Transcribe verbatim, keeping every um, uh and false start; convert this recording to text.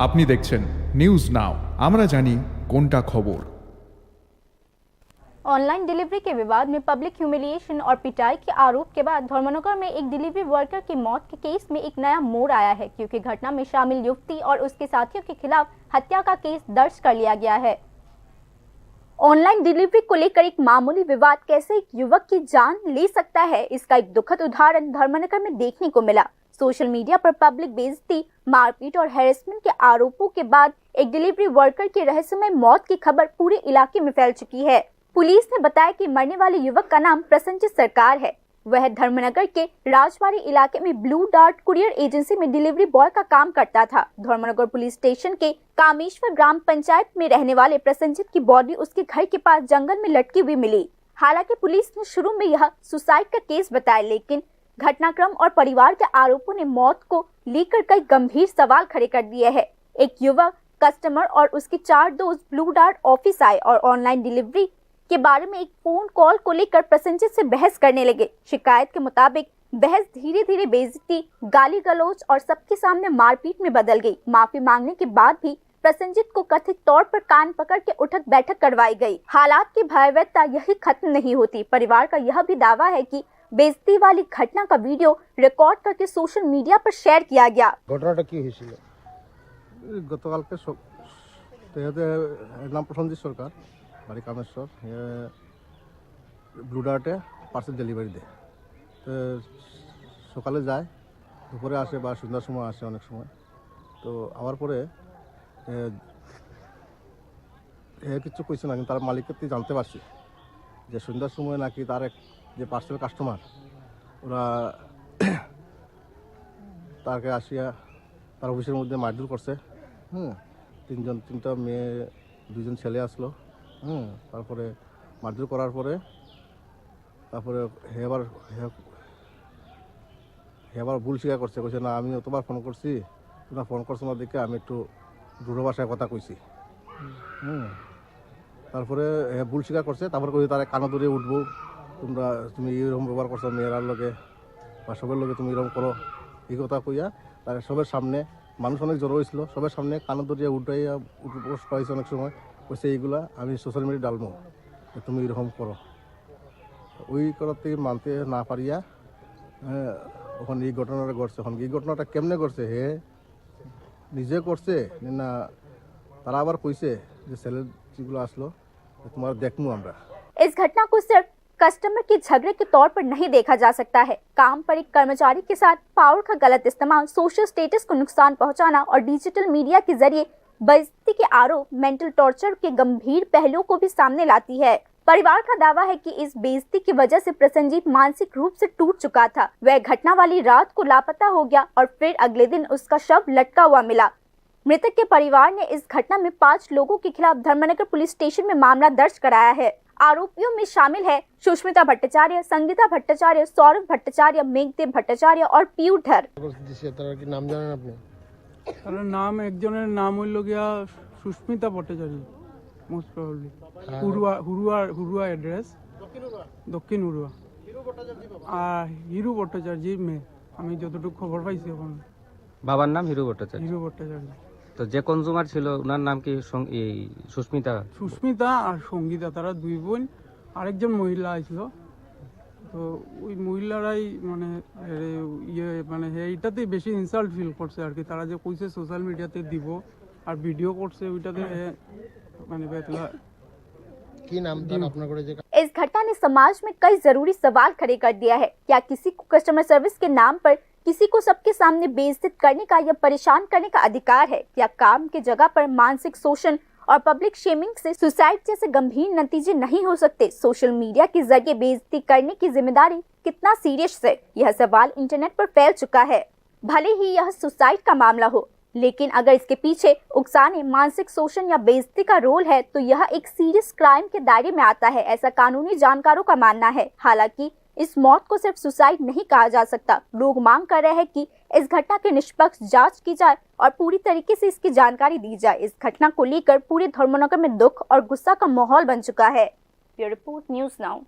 আপনি দেখছেন news now, আমরা জানি কোনটা খবর। ऑनलाइन डिलीवरी के विवाद में पब्लिक ह्यूमिलिएशन और पिटाई के आरोप के बाद धर्मनगर में एक डिलीवरी वर्कर की मौत के केस में एक नया मोड़ आया है, क्योंकि घटना में शामिल युवती और उसके साथियों के खिलाफ हत्या का केस दर्ज कर लिया गया है। ऑनलाइन डिलीवरी को लेकर एक मामूली विवाद कैसे एक युवक की जान ले सकता है, इसका एक दुखद उदाहरण धर्मनगर में देखने को मिला। सोशल मीडिया पर पब्लिक बेइज्जती, मारपीट और हैरेसमेंट के आरोपों के बाद एक डिलीवरी वर्कर की रहस्यमय मौत की खबर पूरे इलाके में फैल चुकी है। पुलिस ने बताया कि मरने वाले युवक का नाम प्रसन्नजीत सरकार है। वह धर्मनगर के राजवाड़ी इलाके में ब्लू डार्ट कुरियर एजेंसी में डिलीवरी बॉय का काम करता था। धर्मनगर पुलिस स्टेशन के कामेश्वर ग्राम पंचायत में रहने वाले प्रसन्नजीत की बॉडी उसके घर के पास जंगल में लटकी हुई मिली। हालांकि पुलिस ने शुरू में यह सुसाइड का केस बताया, लेकिन घटनाक्रम और परिवार के आरोपों ने मौत को लेकर कई गंभीर सवाल खड़े कर दिए हैं। एक युवक, कस्टमर और उसके चार दोस्त ब्लू डार्ट ऑफिस आए और ऑनलाइन डिलीवरी के बारे में एक फोन कॉल को लेकर प्रसन्नजीत से बहस करने लगे। शिकायत के मुताबिक, बहस धीरे धीरे बेइज्जती, गाली गलौज और सबके सामने मारपीट में बदल गई। माफी मांगने के बाद भी प्रसन्नजीत को कथित तौर पर कान पकड़ के उठक बैठक करवाई गई। हालात की भयावहता यही खत्म नहीं होती। परिवार का यह भी दावा है कि बेइज्जती वाली घटना का वीडियो रिकॉर्ड करके सोशल मीडिया पर शेयर किया गया। ঘটনাটা কি হয়েছিল? এই গতকালকে স-, তো এতে এর নাম প্রসেনজিৎ সরকার, বাড়ি কামেশ্বর। এ ব্লু ডার্টে পার্সেল ডেলিভারি দেয়। তো সকালে যায়, দুপুরে আসে বা সন্ধ্যার সময় আসে অনেক সময়। তো আওয়ার পরে, এ, এ কিচ্ছু কইছে না, কিন্তু তার মালিককে তুই জানতে পারছি যে সন্ধ্যার সময় নাকি তার এক যে পার্সেল কাস্টমার, ওরা তাকে আসিয়া তার অফিসের মধ্যে মারধর করছে। হুম, তিনজন, তিনটা মেয়ে, দুইজন ছেলে আসলো। হুম, তারপরে মারধর করার পরে, তারপরে হে আবার, হে, হে আবার ভুল স্বীকার করছে, কইছে, "না, আমি অতবার ফোন করছি, তোমরা ফোন করছো না দেখে আমি একটু রূঢ় ভাষায় কথা কইছি।" হুম, তারপরে হে ভুল স্বীকার করছে, তারপরে কইছে, "তারা কানো ধরে উঠবো, তোমরা, তুমি এরকম ব্যবহার করছো মেয়েরার লগে বা সবের লগে তুমি এরকম করো," এই কথা কইয়া তারা সবের সামনে, মানুষ অনেক জড়ো হয়েছিল, সবের সামনে কানো ধরিয়া উঠাইয়া উঠ-, উঠবস করাইছে অনেক সময়, কইছে, "এইগুলা আমি সোশ্যাল মিডিয়া ডালমু, যে তুমি এরকম করো।" ওই করাতে মানতে না পারিয়া, হ্যাঁ, ওখানে এই ঘটনাটা ঘটছে। এখন এই ঘটনাটা কেমনে ঘটছে, হে নিজে করছে না তারা আবার কইছে যে ছেলে যেগুলো আসলো, "তোমার দেখমু আমরা।" इस घटना को सिर्फ कस्टमर के झगड़े के तौर पर नहीं देखा जा सकता है। काम पर एक कर्मचारी के साथ पावर का गलत इस्तेमाल, सोशल स्टेटस को नुकसान पहुंचाना और डिजिटल मीडिया के जरिए बेइज्जती के आरोप मेंटल टॉर्चर के गंभीर पहलुओं को भी सामने लाती है। परिवार का दावा है कि इस बेइज्जती की वजह से प्रसन्नजीत मानसिक रूप से टूट चुका था। वह घटना वाली रात को लापता हो गया और फिर अगले दिन उसका शव लटका हुआ मिला। मृतक के परिवार ने इस घटना में पांच लोगों के खिलाफ धर्मनगर पुलिस स्टेशन में मामला दर्ज कराया है। आरोपियों में शामिल है सुष्मिता भट्टाचार्य, संगीता भट्टाचार्य, सौरभ भट्टाचार्य, मेघदेव भट्टाचार्य और पीयूष धर। দিছে, তারা কি নাম জানেন আপনি? তার নাম, একজনের নাম হইল গিয়া সুস্মিতা ভট্টাচার্য, মোস্ট প্রবাবলি। হ্যাঁ। হুরুয়া, হুরুয়া, হুরুয়া অ্যাড্রেস, দক্ষিণ হুরুয়া। আর হিরু ভট্টাচার্যের মেয়ে, আমি যতটুকু খবর পাইছি এখন। বাবার নাম হিরু ভট্টাচার্য। হিরু ভট্টাচার্য। তো যে কনজিউমার ছিল, ওনার নাম কি সং-, এই সুস্মিতা? সুস্মিতা আর সঙ্গীতা, তারা দুই বোন। আরেকজন মহিলা আইছিল, তো ওই মহিলারাই মানে, এরে, ইয়ে, মানে, হে, এটাতেই বেশি ইনসাল্ট ফিল করছে আর কি। তারা যে কইছে সোশ্যাল মিডিয়াতে দিব আর ভিডিও করছে, ওইটাতে হে, মানে, বেতলা। কি নাম তার আপনার ঘরে যে इस घटना ने समाज में कई जरूरी सवाल खड़े कर दिया है। क्या किसी को कस्टमर सर्विस के नाम पर किसी को सबके सामने बेइज्जत करने का या परेशान करने का अधिकार है? क्या काम की जगह पर मानसिक शोषण और पब्लिक शेमिंग से सुसाइड जैसे गंभीर नतीजे नहीं हो सकते? सोशल मीडिया के जरिए बेइज्जती करने की जिम्मेदारी कितना सीरियस है, यह सवाल इंटरनेट पर फैल चुका है। भले ही यह सुसाइड का मामला हो, लेकिन अगर इसके पीछे उकसाने, मानसिक शोषण या बेइज्जती का रोल है, तो यह एक सीरियस क्राइम के दायरे में आता है, ऐसा कानूनी जानकारों का मानना है। हालांकि इस मौत को सिर्फ सुसाइड नहीं कहा जा सकता। लोग मांग कर रहे हैं कि इस घटना की निष्पक्ष जांच की जाए और पूरी तरीके से इसकी जानकारी दी जाए। इस घटना को लेकर पूरे धर्मनगर में दुख और गुस्सा का माहौल बन चुका है। Bureau report, news now.